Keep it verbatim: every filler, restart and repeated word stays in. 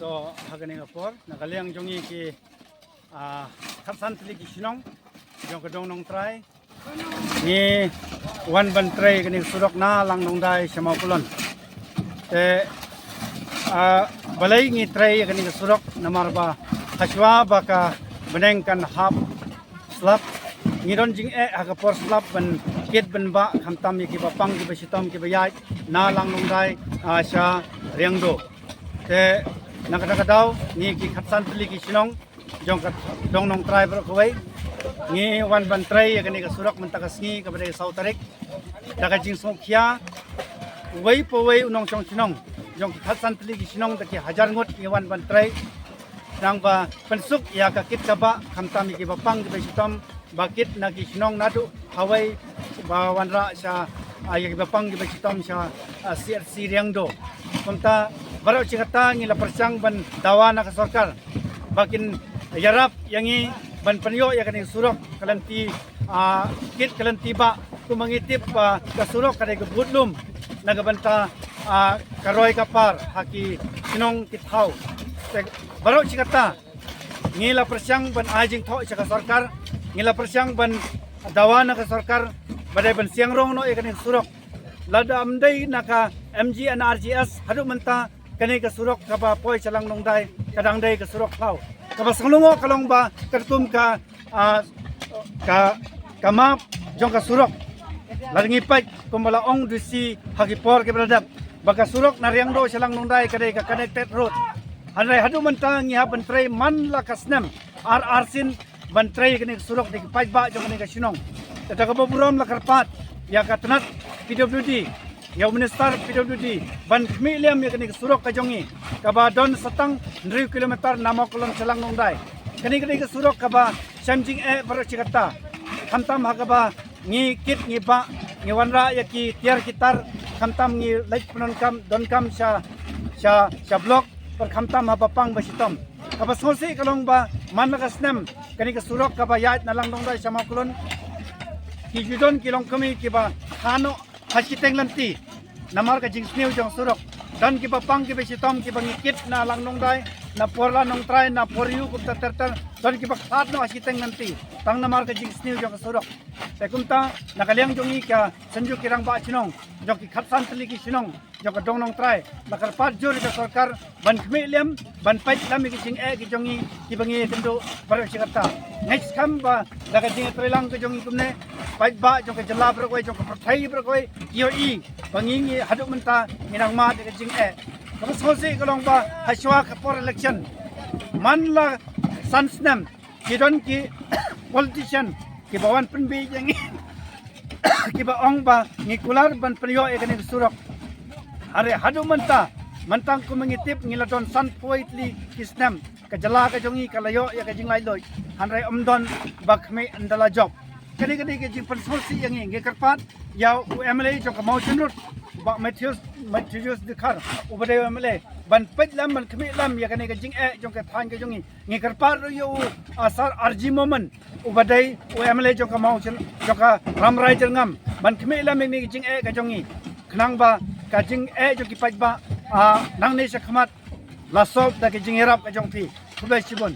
To, ha kane ka por, na ka liang jong ngi ki, ah, khatsan tylli ki shnong jong ka Dongnongtrai, ngi wan ban trei kane ka surok na Langdongdai sha Mawkawlon. Te, ah, balei ngi trei kane ka surok, namar ba hashwa ba ka bneng kan hap slap, ngi don jingeh ha ka por slap ban kit ban bah, khamtam ïa kiba pang kiba shitom kiba ïaid na Langdongdai, ah, sha Riangdo. Te na kata ka daw ngi ki khatsan tylli ki shnong jong ka Dongnongtrai baroh kawei, ngi wan ban trei ïa kane ka surok mynta ka sngi kaba dei saw tarik. Da ka jingsngewkhia uwei pa uwei u nongshong shnong jong ki khatsan tylli ki shnong da ki hajar ngut ngi wan ban trei, nang ba pynsuk ïa ka kit ka bah, khamtam ïa kiba pang kiba shitom, ba kit na ki shnong naduh Hawai ba wanrah sha, ah, ïa kiba pang kiba shitom sha, ah, C R C Riangdo. Kumta baroh shi katta ngi la pyrshang ban dawa na ka sorkar ba kin ïarap ïa ngi ban pynïoh ïa kane ka surok ka lynti, ah, kit ka lynti bah. Kumba ngi tip ba ka surok ka dei ka bud lum na ka bynta, ah, ka roi ka par ha ki shnong ki thaw. Te baroh shi katta ngi la pyrshang ban ai jingthoh sha ka sorkar, ngi la pyrshang ban dawa na ka sorkar ba dei ban siang rong noh ïa kane ka surok. Lada ym dei na ka M G N R G S, haduh mynta kane ka surok kaba poi sha Langdongdai ka dang dei ka surok phaw. Kaba sngewlyngngoh ka long ba katkum ka, ah, ka, ka map jong ka surok, lada ngi peit kumba la ong D C ha ki por kiba la dep ba ka surok na Riangdo sha Langdongdai ka dei ka connected road. Hynrei haduh mynta ngi hap ban trei man la ka snem ar ar sien ban trei kane ka surok da ki paidbah jong kane ka shnong. Te da kaba burom la kyrpad ïa ka tnat P W D, ïa u minister P W D ban khmih lem ïa kane ka surok ka jong ngi kaba don sa tang hynriew kilometer na Mawkawlon sha Langdongdai. Kane ka dei ka surok kaba shem jingeh baroh shi katta, khamtam ha kaba ngi kit ngi bah, ngi wanrah ïa ki tiar ki tar, khamtam ngi leit pyndonkam, donkam sha, sha, sha block, bad khamtam ha ba pang ba shitom. Kaba sngewsih ka long ba man la ka snem kane ka surok kaba ïaid na Langdongdai sha Mawkawlon, ki ju don ki longkmie kiba kha noh ha shiteng lynti namar ka jingsniew jong surok. Don kiba pang kiba shitom kiba ngi kit na Langdongdai, na por la Nongtrai, na por ïu kumta ter ter, don kiba khlad noh ha shiteng lynti tang namar ka jingsniew jong ka surok. Te kumta na ka liang jong ngi ka Synjuk ki Rangbah Shnong jong ki khatsan tylli ki shnong jong ka Dongnongtrai, la kyrpad jur ïa ka sorkar ban khmih lem, ban peit lem ïa ki jingeh ki jong ngi kiba ngi ïakynduh baroh shi katta. Ngeit skhem ba da ka jingïatreilang ka jong ngi kumne, paidbah jong ka jylla baroh kawei, jong ka pyrthei baroh kawei ki ïohi ba ngi, ngi haduh mynta ngi nang mad ïa ka jingeh. Kaba sngewsih ka long ba hashwa ka por election, man la san snem ki don ki politician kiba wan pynbieit ïa ngi, kiba ong ba ngi kular ban pynïoh ïa kane ka surok. Hynrei haduh mynta, mynta kumba ngi tip ngi la don sanphew wei tylli ki snem, ka jylla ka jong ngi ka la ïoh ïa ka jinglaitluid, hynrei ym don ba khmih ynda la jop. Kane ka dei ka jingpynsngewsih ïa ngi. Ngi kyrpad ïa u M L A jong ka Mawshynrut, u Bah Matthews, Matthews Dkhar, uba dei u M L A, ban peit lem, ban khmih lem ïa kane ka jingeh jong ka thaiñ ka jong ngi. Ngi kyrpad ruh ïa u, ah, Sir R G Momin, uba dei u M L A jong ka Mawshynrut, jong ka Rambrai Jyrngam, ban khmih lem ïa kane ka jingeh ka jong ngi, khnang ba ka jingeh jong ki paidbah, ah, nangne shakhmat la solve da ka jingïarap ka jong phi. Khublei shibun.